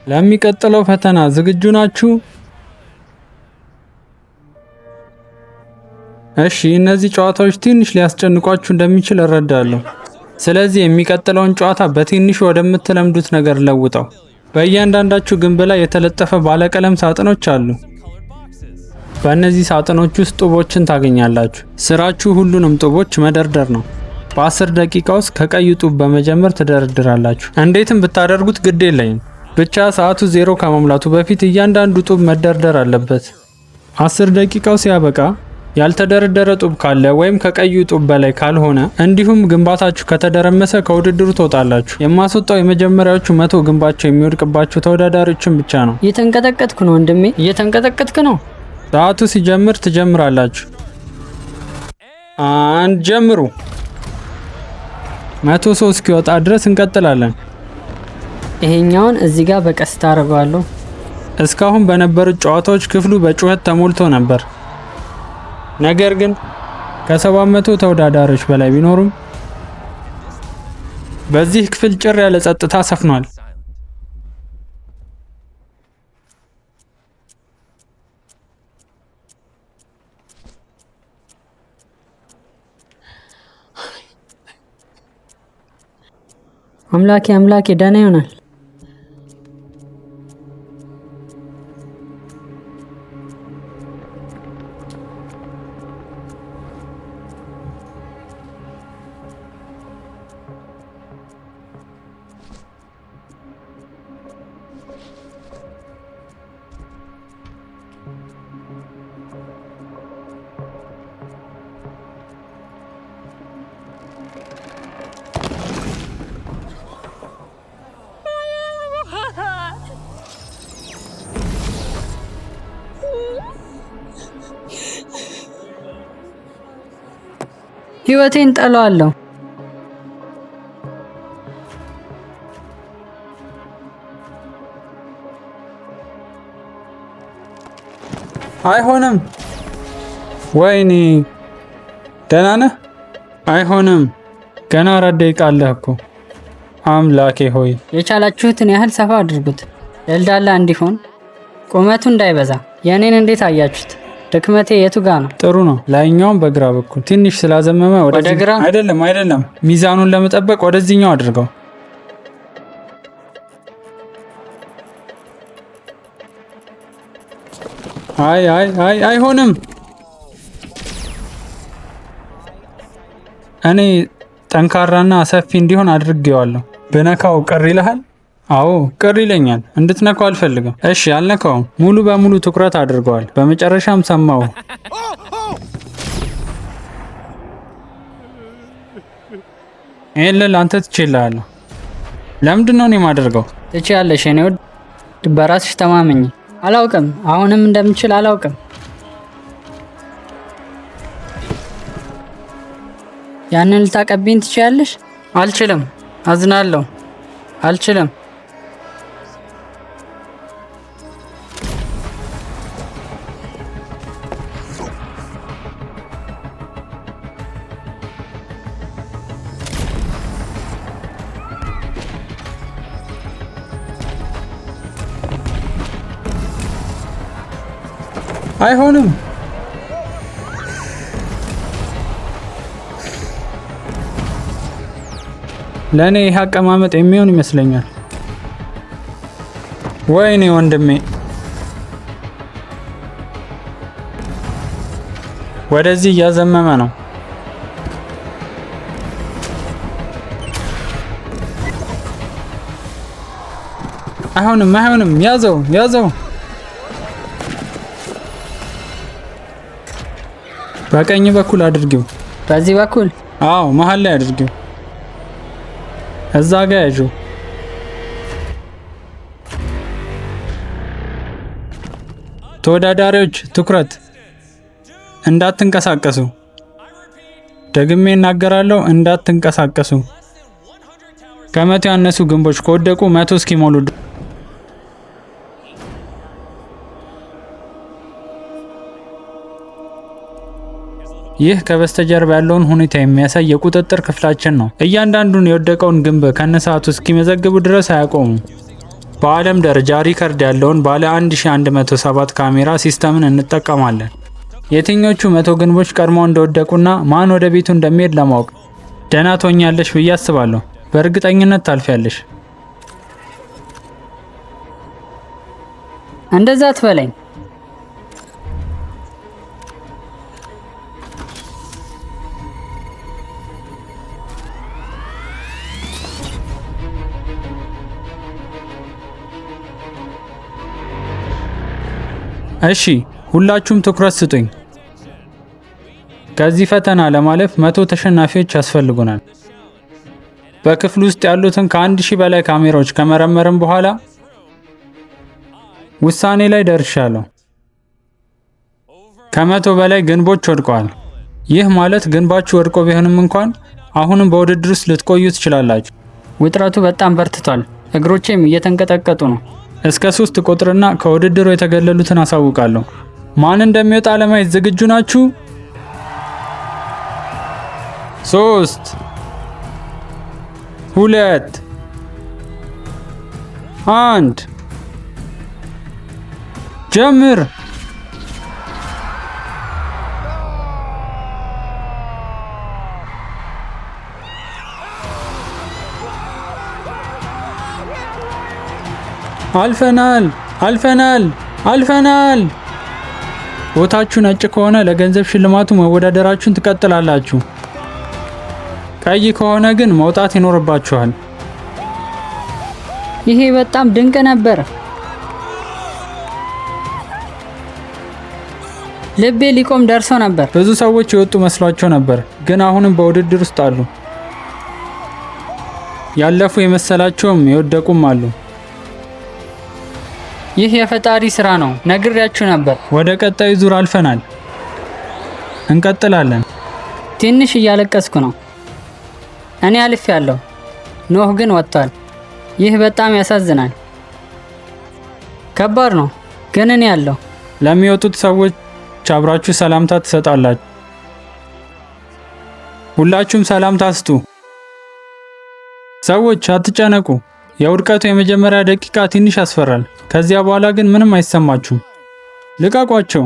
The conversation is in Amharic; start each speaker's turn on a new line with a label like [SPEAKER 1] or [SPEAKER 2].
[SPEAKER 1] ለሚቀጥለው ፈተና ዝግጁ ናችሁ? እሺ፣ እነዚህ ጨዋታዎች ትንሽ ሊያስጨንቋችሁ እንደሚችል እረዳለሁ። ስለዚህ የሚቀጥለውን ጨዋታ በትንሹ ወደምትለምዱት ነገር ለውጠው። በእያንዳንዳችሁ ግንብ ላይ የተለጠፈ ባለቀለም ሳጥኖች አሉ። በእነዚህ ሳጥኖች ውስጥ ጡቦችን ታገኛላችሁ። ስራችሁ ሁሉንም ጡቦች መደርደር ነው። በ10 ደቂቃ ውስጥ ከቀዩ ጡብ በመጀመር ትደረድራላችሁ። እንዴትም ብታደርጉት ግድ የለኝም። ብቻ ሰዓቱ 0 ከመሙላቱ በፊት እያንዳንዱ ጡብ መደርደር አለበት። 10 ደቂቃው ሲያበቃ ያልተደረደረ ጡብ ካለ ወይም ከቀዩ ጡብ በላይ ካልሆነ እንዲሁም ግንባታችሁ ከተደረመሰ ከውድድሩ ትወጣላችሁ። የማስወጣው የመጀመሪያዎቹ 100 ግንባቸው የሚወድቅባቸው ተወዳዳሪዎችን ብቻ ነው።
[SPEAKER 2] እየተንቀጠቀጥኩ ነው ወንድሜ፣ እየተንቀጠቀጥክ ነው።
[SPEAKER 1] ሰዓቱ ሲጀምር ትጀምራላችሁ። አንድ ጀምሩ። 100 ሰው እስኪወጣ ድረስ እንቀጥላለን።
[SPEAKER 2] ይሄኛውን እዚህ ጋር በቀስታ አደርገዋለሁ።
[SPEAKER 1] እስካሁን በነበሩት ጨዋታዎች ክፍሉ በጩኸት ተሞልቶ ነበር። ነገር ግን ከ700 ተወዳዳሪዎች በላይ ቢኖሩም በዚህ ክፍል ጭር ያለ ጸጥታ ሰፍኗል።
[SPEAKER 2] አምላኬ አምላኬ፣ ደህና ይሆናል። ህይወቴን ጠለዋለሁ።
[SPEAKER 1] አይሆንም። ወይኔ፣ ደህና ነህ? አይሆንም። ገና 4 ደቂቃ አለህ እኮ። አምላኬ ሆይ፣
[SPEAKER 2] የቻላችሁትን ያህል ሰፋ አድርጉት፣ ደልዳላ እንዲሆን፣ ቁመቱ እንዳይበዛ። የእኔን እንዴት አያችሁት? ድክመቴ የቱ ጋ ነው?
[SPEAKER 1] ጥሩ ነው። ላይኛውም በግራ በኩል ትንሽ ስላዘመመ
[SPEAKER 2] ወደ ግራ?
[SPEAKER 1] አይደለም፣ አይደለም፣ ሚዛኑን ለመጠበቅ ወደዚህኛው አድርገው። አይ አይ አይ፣ አይሆንም። እኔ ጠንካራና ሰፊ እንዲሆን አድርጌዋለሁ። ብነካው ቅር ይልሃል? አዎ ቅር ይለኛል። እንድትነካው አልፈልግም። እሺ፣ አልነካውም። ሙሉ በሙሉ ትኩረት አድርገዋል። በመጨረሻም ሰማው። ይሄን ለአንተ ትችላለህ። ለምንድን ነው እኔ የማደርገው?
[SPEAKER 2] ትችያለሽ የኔ ውድ፣ በራስሽ ተማመኝ። አላውቅም፣ አሁንም እንደምችል አላውቅም። ያንን ልታቀቢኝ ትችያለሽ? አልችልም። አዝናለሁ። አልችልም።
[SPEAKER 1] አይሆንም። ለእኔ ይህ አቀማመጥ የሚሆን ይመስለኛል። ወይኔ ወንድሜ፣ ወደዚህ እያዘመመ ነው። አይሆንም፣ አይሆንም። ያዘው፣ ያዘው። በቀኝ በኩል አድርጊው።
[SPEAKER 2] በዚህ በኩል?
[SPEAKER 1] አዎ፣ መሀል ላይ አድርጊው። እዛ ጋ ያዡ። ተወዳዳሪዎች ትኩረት፣ እንዳትንቀሳቀሱ። ደግሜ እናገራለሁ፣ እንዳትንቀሳቀሱ። ከ100 ያነሱ ግንቦች ከወደቁ 100 እስኪሞሉ ይህ ከበስተጀርባ ያለውን ሁኔታ የሚያሳይ የቁጥጥር ክፍላችን ነው። እያንዳንዱን የወደቀውን ግንብ ከነሰዓቱ እስኪመዘግቡ ድረስ አያቆሙም። በዓለም ደረጃ ሪከርድ ያለውን ባለ 1107 ካሜራ system ን እንጠቀማለን። የትኞቹ 100 ግንቦች ቀድመው እንደወደቁና ማን ወደ ቤቱ እንደሚሄድ ለማወቅ። ደህና ትሆኛለሽ ብዬ አስባለሁ። በእርግጠኝነት ታልፊያለሽ።
[SPEAKER 2] እንደዛ አትበለኝ።
[SPEAKER 1] እሺ፣ ሁላችሁም ትኩረት ስጡኝ። ከዚህ ፈተና ለማለፍ 100 ተሸናፊዎች ያስፈልጉናል። በክፍል ውስጥ ያሉትን ከ1000 በላይ ካሜራዎች ከመረመርን በኋላ ውሳኔ ላይ ደርሻለሁ። ከ100 በላይ ግንቦች ወድቀዋል። ይህ ማለት ግንባችሁ ወድቆ ቢሆንም እንኳን አሁንም በውድድር ውስጥ ልትቆዩ ትችላላችሁ።
[SPEAKER 2] ውጥረቱ በጣም በርትቷል። እግሮቼም እየተንቀጠቀጡ ነው።
[SPEAKER 1] እስከ 3 ቁጥርና ከውድድሩ የተገለሉትን አሳውቃለሁ። ማን እንደሚወጣ ለማየት ዝግጁ ናችሁ? 3 2 1 ጀምር። አልፈናል! አልፈናል! አልፈናል! ቦታችሁ ነጭ ከሆነ ለገንዘብ ሽልማቱ መወዳደራችሁን ትቀጥላላችሁ። ቀይ ከሆነ ግን መውጣት ይኖርባችኋል።
[SPEAKER 2] ይሄ በጣም ድንቅ ነበር። ልቤ ሊቆም ደርሶ ነበር።
[SPEAKER 1] ብዙ ሰዎች የወጡ መስሏቸው ነበር፣ ግን አሁንም በውድድር ውስጥ አሉ። ያለፉ የመሰላቸውም የወደቁም አሉ።
[SPEAKER 2] ይህ የፈጣሪ ስራ ነው፣ ነግሬያችሁ ነበር።
[SPEAKER 1] ወደ ቀጣዩ ዙር አልፈናል። እንቀጥላለን።
[SPEAKER 2] ትንሽ እያለቀስኩ ነው። እኔ አልፌያለሁ፣ ኖህ ግን ወጥቷል። ይህ በጣም ያሳዝናል። ከባድ ነው፣ ግን እኔ አለሁ።
[SPEAKER 1] ለሚወጡት ሰዎች አብራችሁ ሰላምታ ትሰጣላችሁ። ሁላችሁም ሰላምታ ስጡ። ሰዎች አትጨነቁ። የውድቀቱ የመጀመሪያ ደቂቃ ትንሽ ያስፈራል። ከዚያ በኋላ ግን ምንም አይሰማችሁም። ልቀቋቸው።